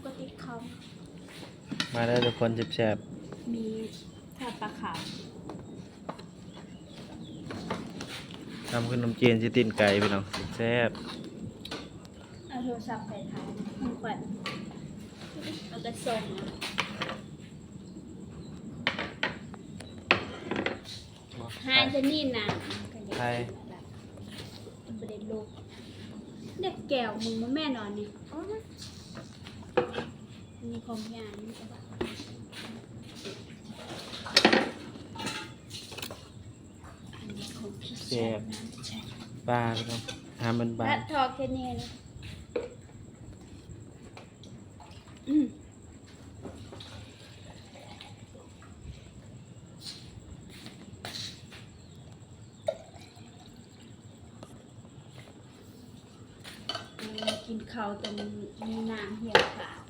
ກໍຕິດເຂົ້າ ມາເດີທຸກຄົນແຊບ ມີທອດປາຂາວ ໆ ຕຳຂະໜົມຈີນໃສ່ຕີນໄກ່ພີ່ນ້ອງ ແຊບ ເອົາໂທລະສັບໄປຖ່າຍຂອງຂ້ອຍ ເອົາກະສົ່ງ ຫາຍຈະນີ້ນະ ໄທ ບໍ່ໄດ້ລົກ ເດັກແກ້ວ ມຶງບໍ່ແມ່ນອັນນີ້ ອັນນີ້ຂອງຍານີ້ ອັນນີ້ຂອງ ແຊບ ປາພີ່ນ້ອງ ຫາມັນບາງ ທອດແຄ່ນີ້ນະ ອືມ ກິນເຂົ້າແຕ່ມີນ້ຳຮຽງປາກ